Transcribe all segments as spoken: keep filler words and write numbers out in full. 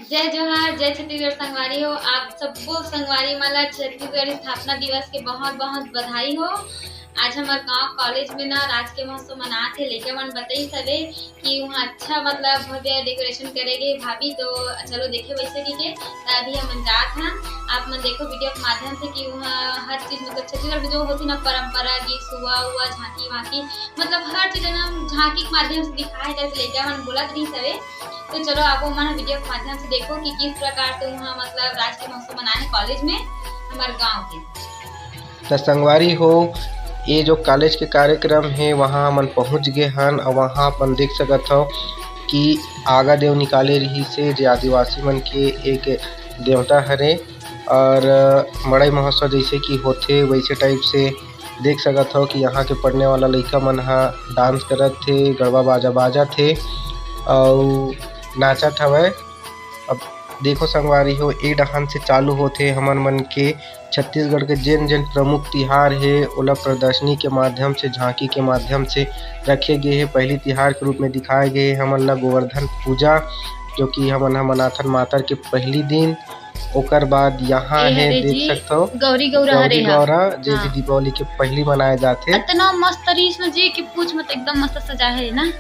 जय जोहार, जय छत्तीसगढ़ संगवारी हो। आप सबो संगवारी मन ला छत्तीसगढ़ स्थापना दिवस के बहुत बहुत बधाई हो। आज हमर गांव कॉलेज में ना राजकीय महोत्सव मनात हे। लइका मन बताइस हवे कि वहाँ अच्छा, मतलब, भव्य डेकोरेशन करे गे भाभी, तो चलो देखे वैसे की के। त अभी हमन जात हन, आप मन देखो वीडियो के माध्यम से कि वहाँ हर चीज, मतलब, छत्तीसगढ़ में जो होथे ना परंपरा, गीत, सुआ उआ, झांकी वांकी, मतलब, हर चीज एकदम झांकी के माध्यम से दिखाए, जैसे लइका मन बोलत रहिस हवे। तो चलो, आप मन वीडियो के माध्यम से देखो कि किस प्रकार से वहाँ, मतलब, राजकीय महोत्सव मनाए हे कॉलेज में हमर गांव के। त संगवारी हो, ये जो कॉलेज के कार्यक्रम हे, वहाँ हमन पहुँच गे हन, और वहाँ अपन देख सकत हव कि आगा देव निकाले रहिस हे, जे आदिवासी मन के एक देवता हरे, और मड़ई महोत्सव जैसे कि होथे, वैसे टाइप से देख सकत हव कि यहाँ के पढ़ने वाला लइका मन ह डांस करत हे, गड़वा बाजा बाजत हे, अउ नाचत हवय। अब देखो संगवारी हो, ए डहान से चालू होथे हमन मन के छत्तीसगढ़ के जेन जेन प्रमुख तिहार हे, ओला प्रदर्शनी के माध्यम से, झांकी के माध्यम से रखे गे हे। पहली तिहार के रूप में दिखाए गे हे हमन ला गोवर्धन पूजा, जो कि हमन ह मनाथन मातर के पहली दिन। ओकर बाद यहाँ ए हे, हरे देख जी, सकथव, गौरी गौरा गौरी हरे हा। गौरा, जे भी हाँ। दीपावली के पहली मनाए जाथे। इतना मस्त तरीस न जी कि पूछ मत, एकदम मस्त सजा हे ना।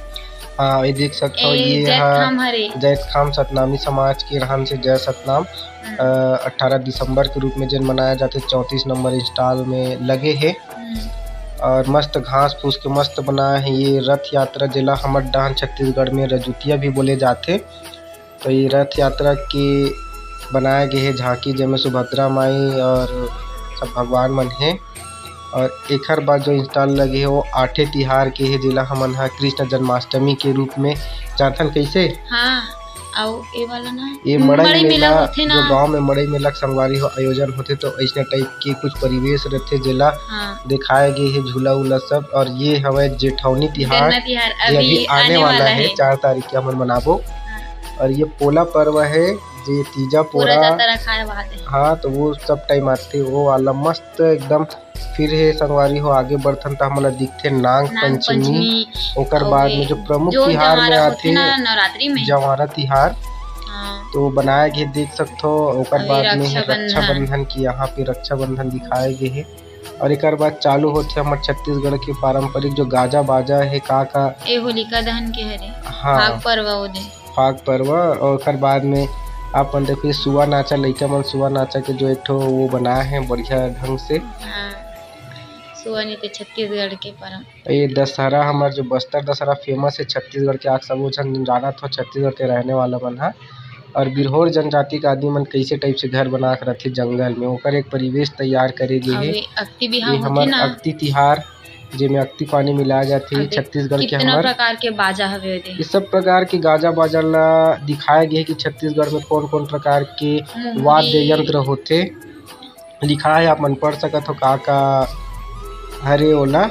हाँ, ये देख सकथव, ए, ये जैतखाम हा हरे। जैतखाम सतनामी समाज के रहन से जय सतनाम, हम्म। अ, अठारह दिसंबर के रूप में जेन मनाया जाथे, चौंतीस नंबर स्टॉल में लगे हे। हम्म। और मस्त घास फूस के मस्त बनाए हे। ये रथ यात्रा, जेला हमर डहन छत्तीसगढ़ में रजुतिया भी बोले जाथे, तो ये रथ यात्रा के बनाए गे हे झांकी, जेमे सुभद्रा माई और सब भगवान मन हे। और एखर बाद जो स्टॉल लगे हे, वो आठे तिहार के हे, जेला हमन ह कृष्ण जन्माष्टमी के रूप में जानथन। कैसे? हाँ, अउ ए वाला ना, ये मड़ई मड़ई मेला मेला, होथे ना। जो गांव में मड़ई मेला के संगवारी हो आयोजन होथे, तो ऐसने टाइप के कुछ परिवेश रहथे, जेला हाँ। दिखाए गे हे, झूला उला सब। और ये हवय जेठौनी तिहार, गन्ना तिहार जे अभी अभी आने आने वाला वाला हे, हे। चार तारीख के हमन मनाबो। हाँ। और ये पोला पर्व हे, जे तीजा पोरा पोरा, जाता रखा है वहाँ पे। हाँ, तो वो सब टाइम आथे, वो वाला मस्त एकदम। फिर हे संगवारी हो, आगे बढ़थन त हमन ला दिखथे नांग नांग पंचमी, पंचमी, ओकर अउ बाद ये में जो प्रमुख जो तिहार में जंवारा होथे आथे, ना नवरात्रि में। जंवारा तिहार, हाँ। तो बनाए गे देख सकथो। ओकर अउ ये बाद में हे रक्षाबंधन। रक्षाबंधन की, यहाँ पे रक्षाबंधन दिखाए गे हे। और एकर बाद चालू होथे हमर छत्तीसगढ़ के पारंपरिक जो गाजा बाजा हे, का का ए होलिका दहन के हरे, हाँ। फाग पर्व ओदे। फाग पर्व, और ओकर बाद में आप मन देखो, ये सुआ नाचा, लइका मन सुआ नाचा के जो एक ठो वो बनाए हे बढ़िया ढंग से। हाँ, सुआ नृत्य छत्तीसगढ़ के परम। ये दशहरा हमर जो बस्तर दशहरा फेमस हे छत्तीसगढ़ के, आप सबो झन जानत हो छत्तीसगढ़ के रहने वाला मन ह। और बिरहोर जनजाति के आदमी मन कैसे टाइप से घर बना के रथे जंगल में, ओकर एक परिवेश तैयार करे गे अउ हे। ये अक्ति बिहाव ये होथे हमर ना। अक्ति तिहार, जेमे अक्ति पानी मिलाए जाथे, अउ देख, छत्तीसगढ़ के कितना हमर प्रकार के बाजा हवे ओदे। ये सब प्रकार के गाजा बाजा ला दिखाए गे हे कि छत्तीसगढ़ में कौन-कौन प्रकार के मुंगरी। वाद्य यंत्र होथे। लिखाए हे, आप मन पढ़ सकत हो का का हरे ओला।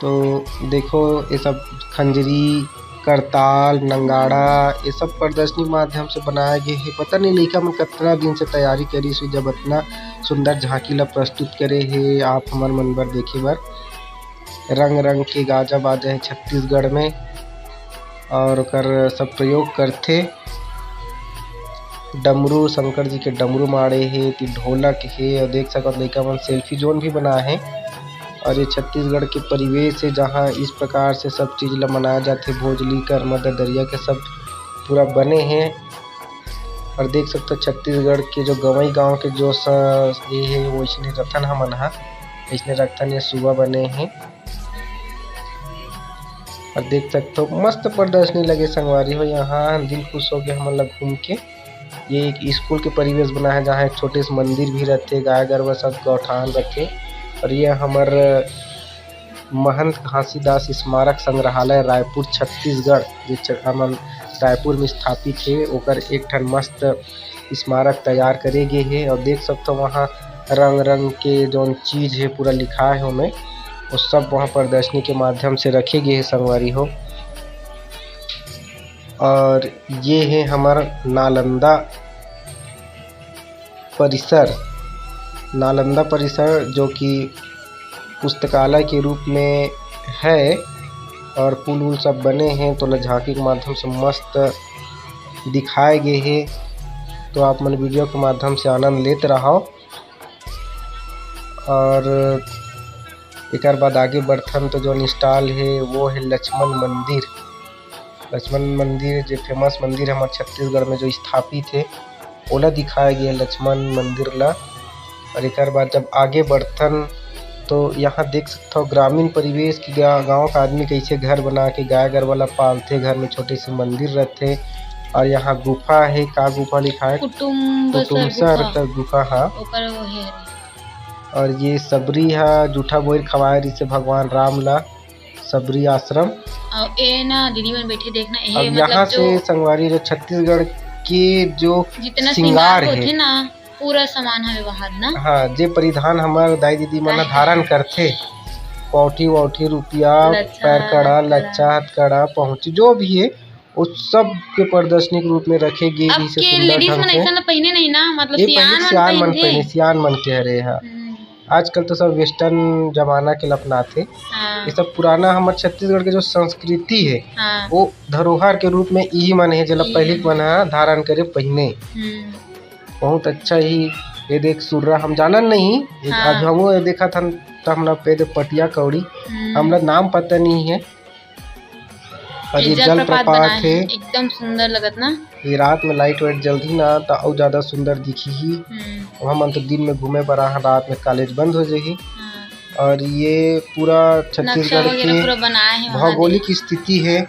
तो देखो, ये सब खंजरी, करताल, नंगाड़ा, ये सब प्रदर्शनी के माध्यम से बनाए गे हे। पता नहीं लइका मन कतना दिन से तैयारी करिस हे, जब अतना सुंदर झांकी ला प्रस्तुत करे हे आप हमर मन बर देखे बर। रंग रंग के गाजा बाजा हे छत्तीसगढ़ में, और ओकर सब प्रयोग करथे। डमरू, शंकर जी के डमरू माड़े हे, ती ढोलक हे, और देख सकत लइका मन selfie zone भी बनाए हे। और ये छत्तीसगढ़ के परिवेश हे, जहाँ इस प्रकार से सब चीज ला मनाया जाथे। भोजली, करमा, ददरिया के सब पूरा बने हे। और देख सकथो छत्तीसगढ़ के जो गंवई गांव के जो स-, ये हे, वैसने रथन हमन ह, वैसने रखथन। ये सुआ बने हे। और देख सकथो मस्त प्रदर्शनी लगे संगवारी हो, यहाँ दिल खुश हो गया हमन ला घूम के। ये एक स्कूल के परिवेश बना है, जहाँ एक छोटे से मंदिर भी रहथे, गाय गरवा सब गौठान रथे। और ये हमर महंत घासीदास स्मारक संग्रहालय रायपुर छत्तीसगढ़, जे च-, हमन रायपुर में स्थापित हे, ओकर एक ठन मस्त स्मारक तैयार करे गे हे। और देख सकथो वहाँ रंग रंग के जौन चीज हे पूरा लिखाए हे ओमे, वो सब वहाँ प्रदर्शनी के माध्यम से रखे गे हे संगवारी हो। और ये हे हमर नालंदा परिसर, नालंदा परिसर जो कि पुस्तकालय के रूप में है और पुल उल सब बने हैं, तो ओला झांकी के माध्यम से मस्त दिखाए गे हे, तो आप मन वीडियो के माध्यम से आनंद लेत रहव। और एकर बाद आगे बढ़थन तो जोन stall हे वो हे लक्ष्मण मंदिर। लक्ष्मण मंदिर जे famous मंदिर हमर छत्तीसगढ़ में जो स्थापित हे, ओला दिखाए गे हे लक्ष्मण मंदिर ला। और एकर बाद जब आगे बढ़थन तो यहाँ देख सकथव ग्रामीण परिवेश की गा-, गाँव का आदमी कैसे घर बना के गाय गरवा ला पालथे, घर में छोटे से मंदिर रहथे। और यहाँ गुफा हे, का गुफा लिखा है? कुटुम्ब सर कुटुम्ब सर गुफा। कर गुफा, हाँ। ओकर वो हे। और ये सबरी हा जूठा बोइर खवाए रिहिसे भगवान राम ला, सबरी आश्रम। अउ ए ना दीदी मन बैठे देखना, ए अब मतलब यहाँ जो से संगवारी जो छत्तीसगढ़ के जो जितना श्रृंगार श्रृंगार हे। होथे ना, पूरा सामान हवे वहाद ना। हाँ, जे परिधान हमर दाई दीदी मन ह काहे? धारण करथे, पौठी वौठी, रुपया, लच्छा, पैर कड़ा, हथकड़ा। लच्छा, हथकड़ा, पहुँची, जो भी हे, वो सब के प्रदर्शनी के रूप में रखे गे अब रिहिसे के सुंदर लेडीज ढंग मन से। ऐसा ना पहिने नहीं ना, मतलब ये पहले सियान मन सियान मन पहिनथे। पहिने, सियान मन के हरे हा। हम्म। आजकल तो सब western जमाना के लपनाथे। हाँ। ये सब पुराना हमर छत्तीसगढ़ के जो संस्कृति हे, हाँ। वो धरोहर के रूप में इही मन हे, जेला इही पहली मन। मन ह धारण करे पहिने। हम्म। बहुत अच्छा ही। ये देख सुर्रा हम जानन नहीं, एक हाँ। आज हमो ये देखत हन त हमला पे दे पटिया कौड़ी, हम्म। हमला नाम पता नहीं है। और ये ये जलप्रपात जलप्रपात बना है, है। एकदम सुंदर लगत ना। ये रात में लाइट वाइट जलही ना, त अउ ज्यादा सुंदर दिखही। हम्म। हमन तो दिन में घूमे बर आहा, रात में कॉलेज बंद हो जाही। हाँ। और ये पूरा नक्शा छत्तीसगढ़ वगैरह के पूरा बनाए हे वहाँ भौगोलिक दे। स्थिति है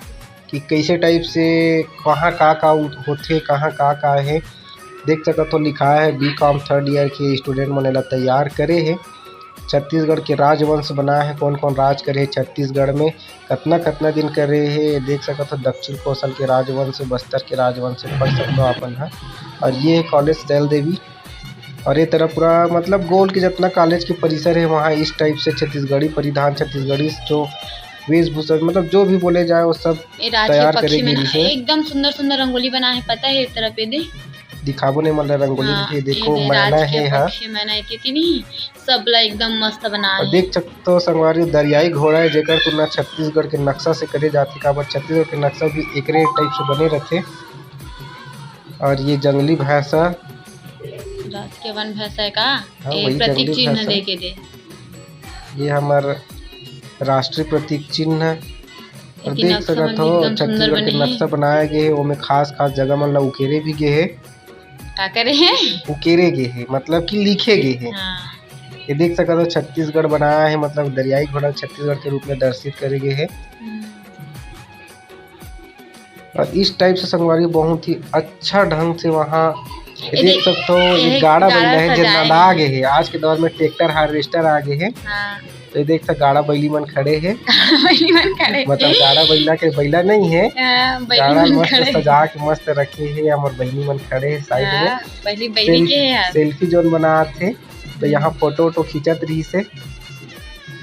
कि कैसे टाइप से कहाँ का का उ-, होथे, कहाँ का का है। देख सकत हो, लिखाए हे B.Com third year के student मन एला तैयार करे हे। छत्तीसगढ़ के राजवंश बनाए हे, कौन कौन राज करे हे छत्तीसगढ़ में, कतना कतना दिन करे हे, देख सकत हो, दक्षिण कोसल के राजवंश, बस्तर के राजवंश पढ़ सकत हो आपन ह। और ये हे कॉलेज शैल देवी, और ये तरफ पूरा मतलब गोल के जितना कॉलेज के परिसर है, वहाँ इस टाइप से छत्तीसगढ़ी परिधान, छत्तीसगढ़ी जो वेशभूषा, मतलब जो भी बोले जाए, वो सब ये राज के तैयार पक्षी करे मन गिरी से। एकदम सुंदर सुंदर रंगोली बनाए हे, पता है, ये तरफ ये दे। दिखाबो नहीं, मतलब रंगोली हाँ, भी ये देखो, ये दे, मैना राज के है, हाँ। पक्षी मैना, ये तीन ही सबला एकदम मस्त बनाए और हे। देख सकते हो संगवारी, दरियाई घोड़ा है, जेकर तुलना छत्तीसगढ़ के नक्शा से करे जाथे, काबर छत्तीसगढ़ के नक्शा भी एकरे टाइप से बने रहथे। और ये जंगली भैंसा, राज के वन भैंसा है का? हाँ, ये वही प्रतीक जंगली चिन्ह भैंसा। दे के दे। ये हमर राष्ट्रीय प्रतीक चिन्ह है। और ये देख नक्शा सकत मन हो, एकदम सुंदर छत्तीसगढ़ के बने हे। नक्शा बनाया गया है, ओमे खास खास जगह मन ला उकेरे भी गए है। का करे है? उकेरे गए है, मतलब कि लिखे गए है। हाँ। ये देख सकत हो, छत्तीसगढ़ बनाया है, मतलब दरियाई घोड़ा छत्तीसगढ़ के रूप में दर्शित करे गए है। हम्म। और इस टाइप से संगवारी बहुत ही अच्छा ढंग से वहाँ ये ये देख देख, सकते हो, ये ये गाड़ा गाड़ा बैला है, जे सजाए नंदा हे। गे है। आज के दौर में ट्रैक्टर हार्वेस्टर आ गए है। हाँ। तो ये देख सकते, गाड़ा बैली मन खड़े है, बैली मन खड़े। मतलब गाड़ा बैला के बैला नहीं है, हाँ, बैली गाड़ा मन मस्त खड़े। सजा के मस्त रखे है, हमर बैली मन खड़े है साइड में। हाँ, बैली, बैली सेल-, के है यार। सेल्फी जोन बनात है, तो हम्म। यहाँ फोटो वोटो खींचत रही से।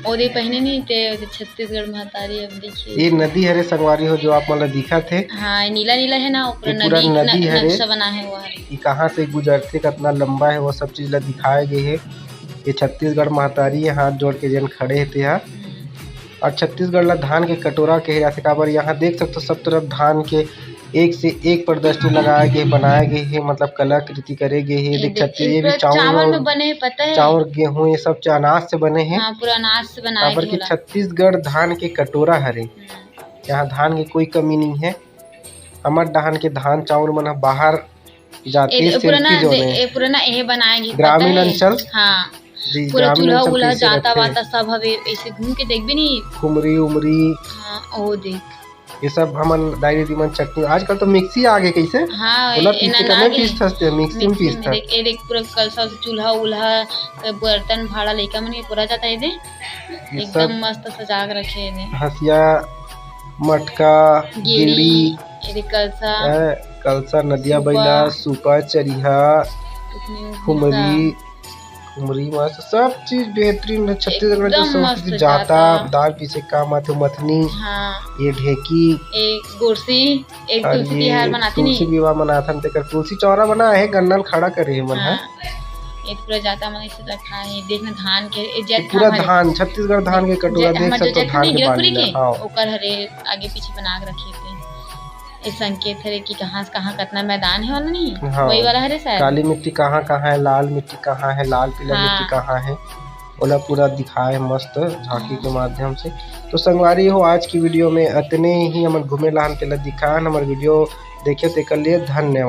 ओदे पहिने नहीं ते, ओदे छत्तीसगढ़ महतारी, अब देखिए। ये नदी हरे संगवारी हो, जो आप मन ला दिखत हे। हाँ, ये नीला नीला है ना, ऊपर ये पूरा नदी, नदी न-, हरे। नक्शा बना है वो हरे। ये कहाँ से गुजरथे, कितना लंबा है, वो सब चीज ला दिखाए गए है। ये छत्तीसगढ़ महतारी है, हाथ जोड़ के जेन खड़े हे ते हा। हम्म। और छत्तीसगढ़ ला धान के कटोरा कहे जाथे, काबर यहाँ देख सकते हो, सब तरफ धान के एक से एक प्रदर्शनी लगाए गे, बनाए गे हे, मतलब कलाकृति करे गे हे। ये देख देख, सकते हो, ये ये भी पूरा चावल चावल और में बने हे, पता है? चावल, गेहूं, ये सब च-, अनाज से बने हे। हाँ, पूरा अनाज से बनाए काबर गे कि ओला। छत्तीसगढ़ धान के कटोरा हरे, हम्म। यहाँ धान के कोई कमी नहीं है। हमर डहान के धान चावल मन ह बाहर जाथे, ए, ए, पुराना सेल्फी जोन दे-, है। ए, पुराना एहे बनाए गे, ग्रामीण पता है? अंचल। हाँ। जी, पूरा ग्रामीण चूल्हा अंचल उल्हा कैसे जाता रखते हैं? वाता सब हवे, ऐसे घूम के देखबे नहीं। खुमरी उमरी। हाँ, ओ देख। ये सब हमन दाई दीदी मन चटनी, आजकल तो मिक्सी आ गे कैसे? हाँ, ओला ए पीस के नंदा कमे के पीस थसते, मिक्सी में मिक्सी पीस में थस। देख, ए देख, पूरा कलसा से चूल्हा उल्हा, के बर्तन भाड़ा लइका मन के पूरा जाता है दे। ये एकदम सब मस्त सजा के रखे है दे। हसिया, मटका, गेड़ी, गेड़ी, ए देख कलसा। ए, कलसा, नदिया सूपा। बैला, सूपा, चरिहा, उतनी खुमरी, सब। खुमरी मा से सब चीज बेहतरीन है। छत्तीसगढ़ के एकदम संस्कृति मस्त जाता, जाता। दाल पीसे काम आथे, मथनी, हाँ। ये ढेकी। ए गोरसी, एक और तुलसी ये तिहार मनाथे तुलसी नहीं? विवाह मनाथन, तेकर तुलसी चौरा बना है, गन्ना ल खड़ा करे है मन, हाँ। हाँ। ये पूरा जाता मन ऐसे रखा है, देखना धान के, ए, ये जैत पूरा धान हरे। धान, छत्तीसगढ़ धान के कटोरा जे-, देख हमर जो सकते हो, जैत धान नहीं के गिरपुरी बाली के, ला, हाँ। ओकर हरे आगे पीछे बना के रखे थे। संकेत हरे कि कहाँ से कहाँ कतना मैदान है वाला नहीं, हाँ, वही वाला हरे शायद। काली मिट्टी कहाँ कहाँ है, लाल मिट्टी कहाँ है, लाल पीला हाँ। मिट्टी कहाँ है, ओला पूरा दिखाए मस्त झांकी के माध्यम से। तो संगवारी हो, आज की वीडियो में अतने ही हमन घूमे ला हन, तेला दिखान। हमर वीडियो देखे तेकर लिए धन्यवाद।